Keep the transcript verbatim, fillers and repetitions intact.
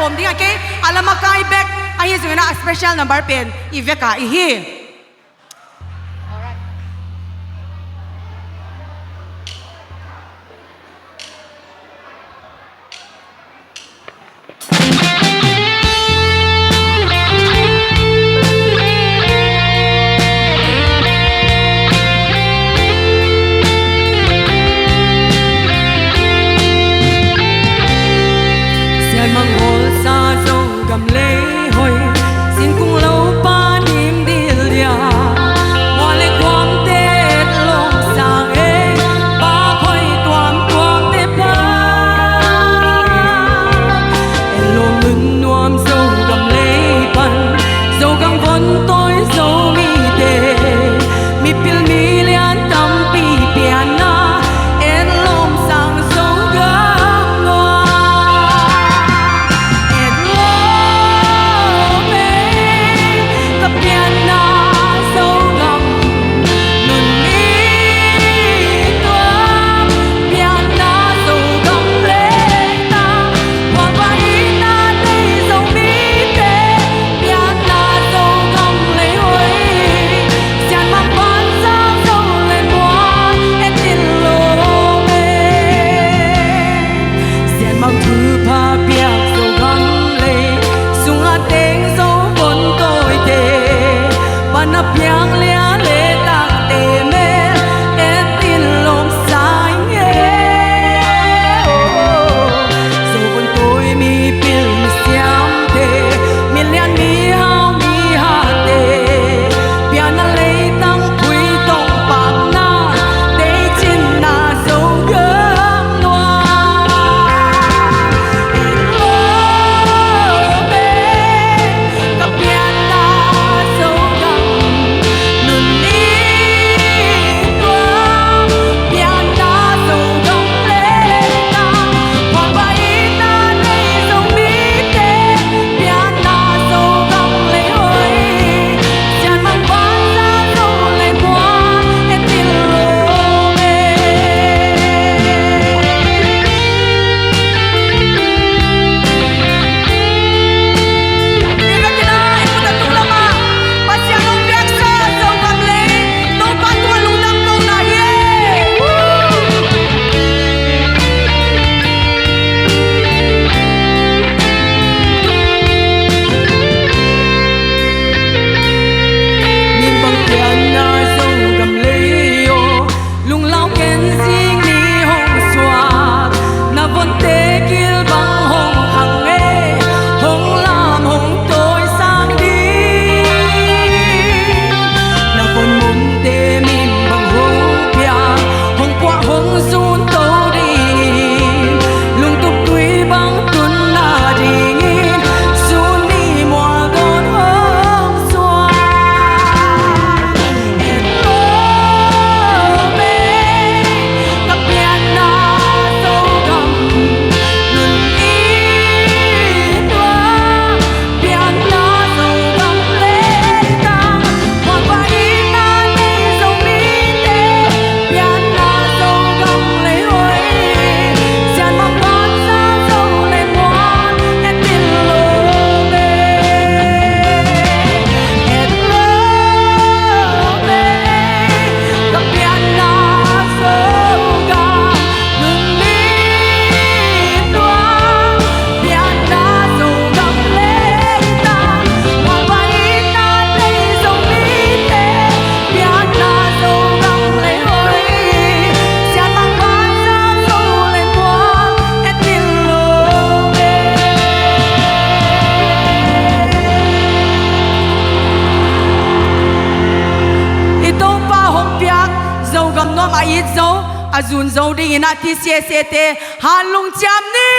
Om ding a kei a lam a kai bek ahi zongin a special number pen i vek a i hi. Sianmang hawlsa Zogam lei hoi, sinkung lo pa nim dil dia. Mual le kuamte et lawm sang e, pak hoi tuamtuamte pa. En lawm nun nuam Zogam lei pan, Zogam von tawi Zomite, mipil milian tampi pianna, en lawm sang Zogam nuam. En lawm e, ka pianna Zogam nun i tuam, pianna Zogam leitang, Mualpa itna nei Zomite, pianna Zogam lei hoi, sianmang vansa Zo le mual et in lawm e. Sianmang thupha piak Zogam lei, sungah teng Zo von tawite, pan a piang lia le tangte mel et in lawm sa ing e. Zo von tawi mipil misiamte, milian mihau mihate, pianna leitang phuitong pakna, teicinna Zogam nuam. En lawm e, ka pianna Zogam nun i tuam, pianna Zogam leitang, Mualpa itna nei Zomite, pianna Zogam lei hoi, sianmang vansa Zo le mual et in lawm e. Pasian hong piaksa Zogam lei, Topa tungah lungdam kohna hi e. Min bang pianna Zogam lei aw, lunglau ken zing ni hong suak, na vonte gil bang hong khang e, hong lam hong tawi sang ding. Na von mumte min bang hong piak, hong puah hong zun to dingin, lungtup tui bang tun nadingin, sun ni mual dawn hong suak. En lawm e, ka pianna Zogam nun i tuam, pianna Zogam leitang, Mualpa itna nei Zomite, pianna Zogam lei hoi, sianmang vansa Zo le mual et in lawm e. En lawm e, ka pianna Zogam nun i tuam, pianna Zogam leitang, Mualpa itna nei Zomite, pianna Zogam lei hoi, sianmang vansa Zo le mual et in lawm e. I Topa hong piak Zogam nuam a it zo, a zun zo dingin ah T C S A te hanlung ciam ni.